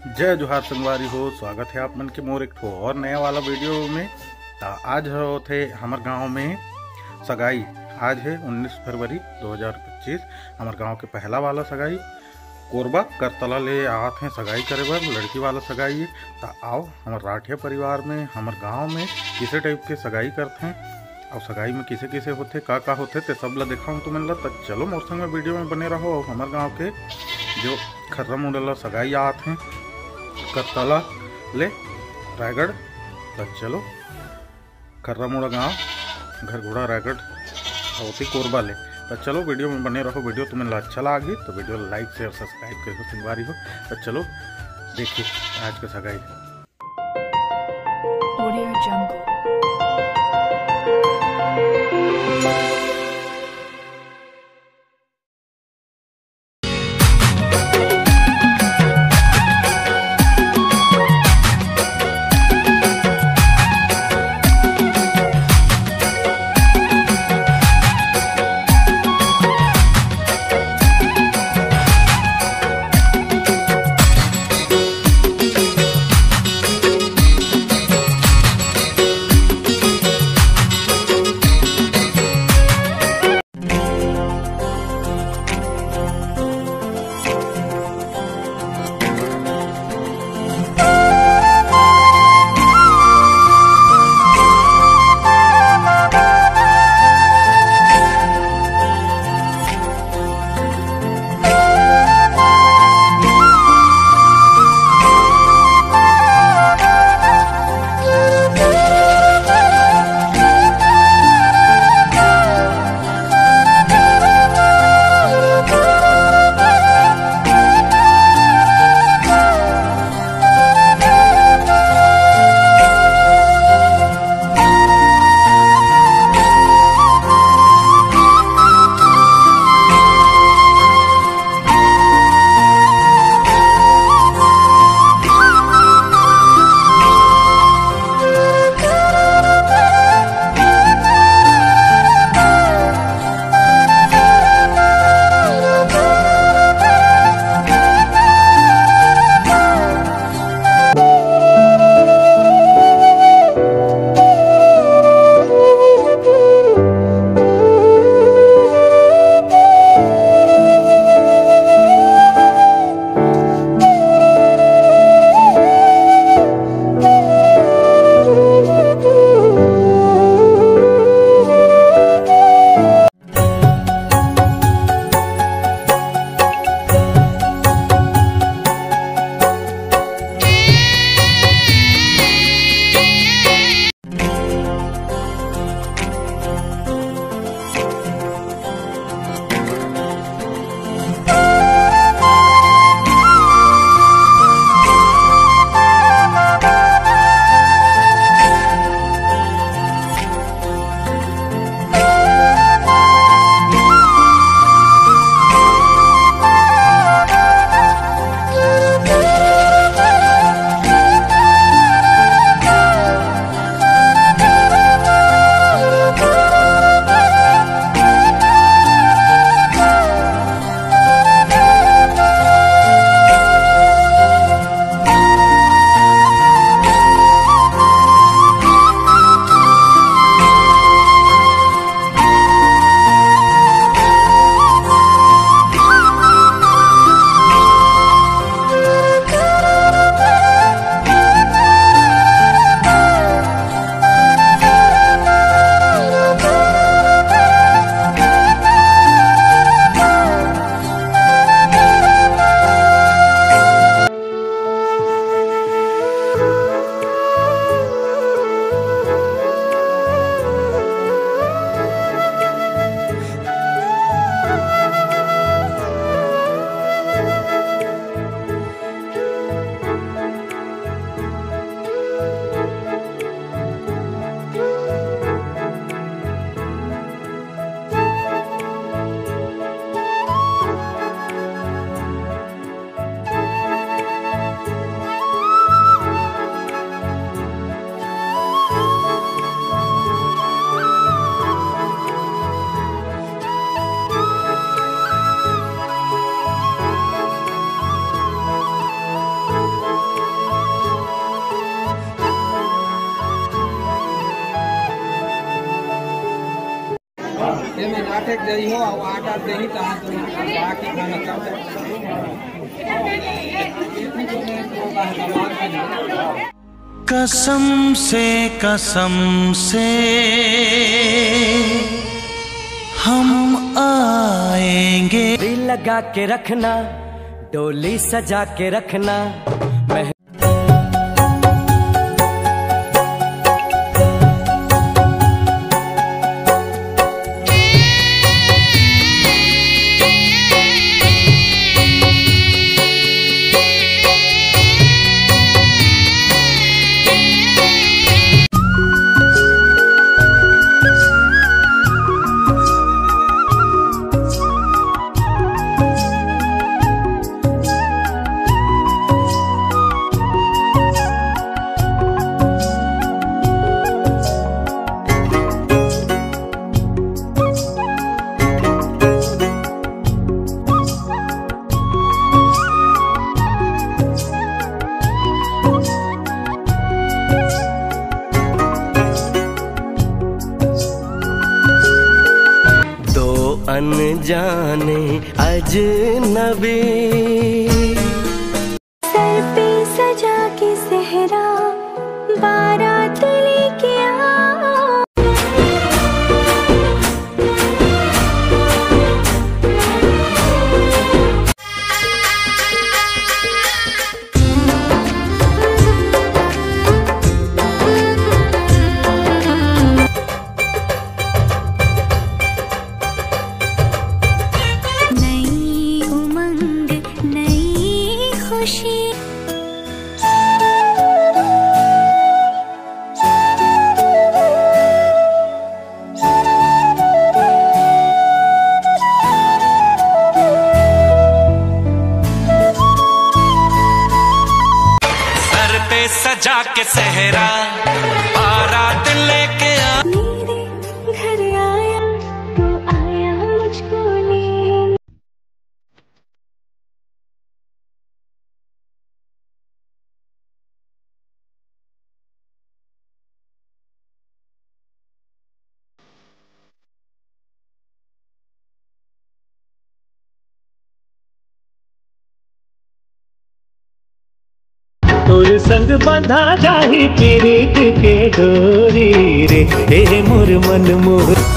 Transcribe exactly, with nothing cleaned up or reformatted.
जय जोहार संगवारी हो, स्वागत हे आप मन के मोर एक ठो और नया वाला वीडियो में। त आज होथे हमर गांव में सगाई। आज हे उन्नीस फरवरी दो हज़ार पच्चीस। हमर गांव के पहला वाला सगाई। कोरबा करतला ले आत हे सगाई करे बर, लड़की वाला सगाई। त आओ, हमर राठिया परिवार में, हमर गांव में किसे टाइप के सगाई करथे, अउ सगाई में किसे किसे होथे, का का होथे, ते सब ला देखाऊं तुमन ला। त चलो मोर संग में वीडियो में बने रहो। अउ हमर गांव के जो खर्रा मुड़ा ला सगाई आत हे करतला ले रायगढ़, त चलो खर्रा मुड़ा गांव, घरघोड़ा रायगढ़, अउ ओती कोरबा ले। त चलो वीडियो में बने रहो, वीडियो तुमन ला अच्छा लागही त वीडियो ला like, share, subscribe करके संगवारी हो। त चलो देखिए आज के सगाई। Audio Jungle। आठ एक जई हो, अब आठ आठ देही, तहाँ तो बाकी खाना चाहते। कसम से, कसम से हम आएंगे। दिल लगा के रखना, डोली सजा के रखना। दो अनजाने अजनबी। सर पे सजा के सेहरा, बारात लेके आ। नई उमंग, नई खुशी। सर पे सजा के सेहरा, बारात लेके आ। मेरे घर आया, तू आया मुझको लेने। तोर संग बंधा जाही पीरीत के डोरी रे, ए मोर मन मोर।